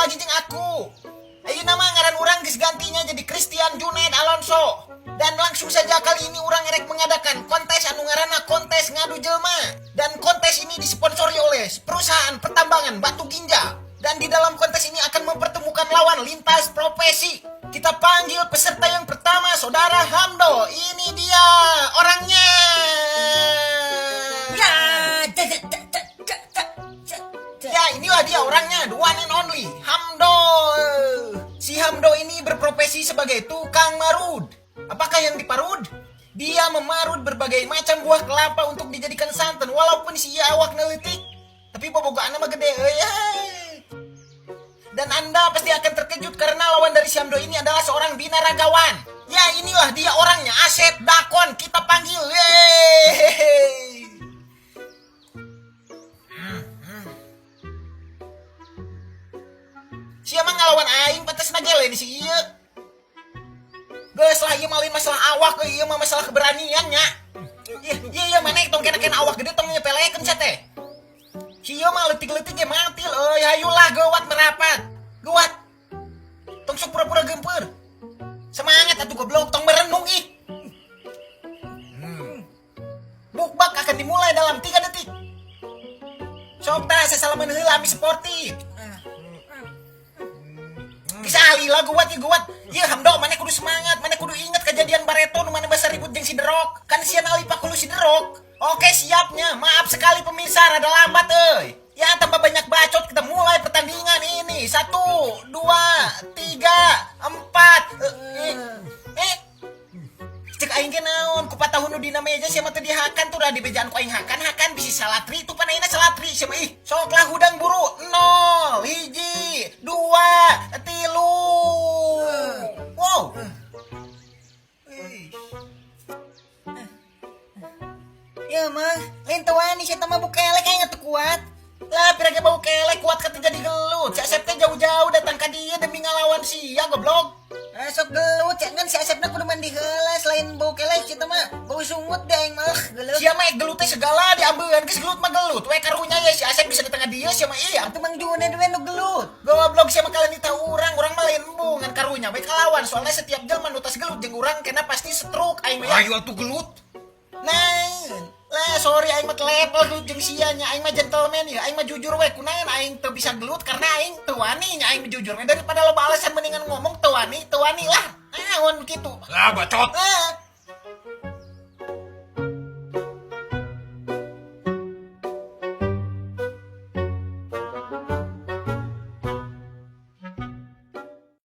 lagi jeung aku. Ayeuna mah ngaran urang geus gantinya jadi Christian Junaid Alonso. Dan langsung saja kali ini urang erek mengadakan kontes anu ngaranna kontes ngadu jelma. Dan kontes ini disponsori oleh perusahaan pertambangan batu ginjal. Dan di dalam kontes ini akan mempertemukan lawan lintas profesi. Kita panggil peserta yang pertama, Saudara Hamdo. Ini dia orangnya. Ya, ta ta ta ta ta ta ta. Ya, inilah dia orangnya, the one and only, Hamdo. Si Hamdo ini berprofesi sebagai tukang marud. Apakah yang diparud? Dia memarud berbagai macam buah kelapa untuk dijadikan santan walaupun si ieu awak leutik. Tapi bobogaan mah gede euy. Dan Anda pasti akan terkejut karena lawan dari si Hamdo ini adalah seorang binaragawan. Ya, inilah dia orangnya, Asep Dakon. Kita panggil. Yeay. Sia mah ngalawan aing pantes gele di si ieu. Geus lah, ieu mah lain masalah awak euy, ieu mah masalah keberanian nya. Iya iya iya, maneh tong kena-kena awak gede, tong nyepelekeun sia teh. Si ieu mah leutik-leutik ge matil euy, hayulah geuwat merapat. Geuwat. Tong sok pura-pura gempeur. Semangat atuh, goblok, tong merenung ih. Bukbak akan dimulai dalam 3 detik. Sok tah sasalaman heula, ami sportif. Bisa alila guat ya guat. Iya Hamdo, maneh kudu semangat, maneh kudu inget kejadian bareto nu maneh basa ribut jeung si Derok. Kan sian ali pakulu si Derok. Oke, siapnya, maaf sekali pemirsa, rada lambat euy. Ya, tanpa banyak bacot kita mulai pertandingan ini. Satu, dua, tiga, empat. Eh, eh. Cek aing ge naon, ku patahun nu dina meja sia mah teu dihakan tuh, da dibejaan ku aing hakan hakan bisi salatri tuh, pan ayeuna salatri sia mah ih. Sok lah hudang buru. Nol, hiji, dua, tilu. Wow. Ih. Ya mah, lain teu wani sia mah, bau kelek aing teu kuat. Lah, pira ge bau kelek kuat kata jadi gelut. Si Asep teh jauh-jauh datang ka dieu demi ngalawan sia, goblok. Ah, sok gelut, cek kan si Asepna kudu mandi heula, selain bau kelek sia mah bau sungut deh aing mah gelut. Sia mah gelut teh segala diambeun, geus gelut mah gelut. We karunya ya si Asep bisa datang ka dieu sia mah iya. Atuh Mang Junaid we nu gelut. Goblok sia mah kalian ditahu urang, urang mah lain embung ngan karunya we kalawan, soalnya setiap jelema nu tas gelut jeung urang kena pasti stroke aing mah ya. Ayo atuh gelut. Nah, lah sorry, aing mah level gelut jeung sia nya, aing mah gentleman ya, aing mah jujur we, kunaon aing teu bisa gelut karena aing teu wani nya, aing mah jujur we, daripada loba alasan mendingan ngomong teu wani, teu wani lah. Naon kitu. Lah, bacot. Ah.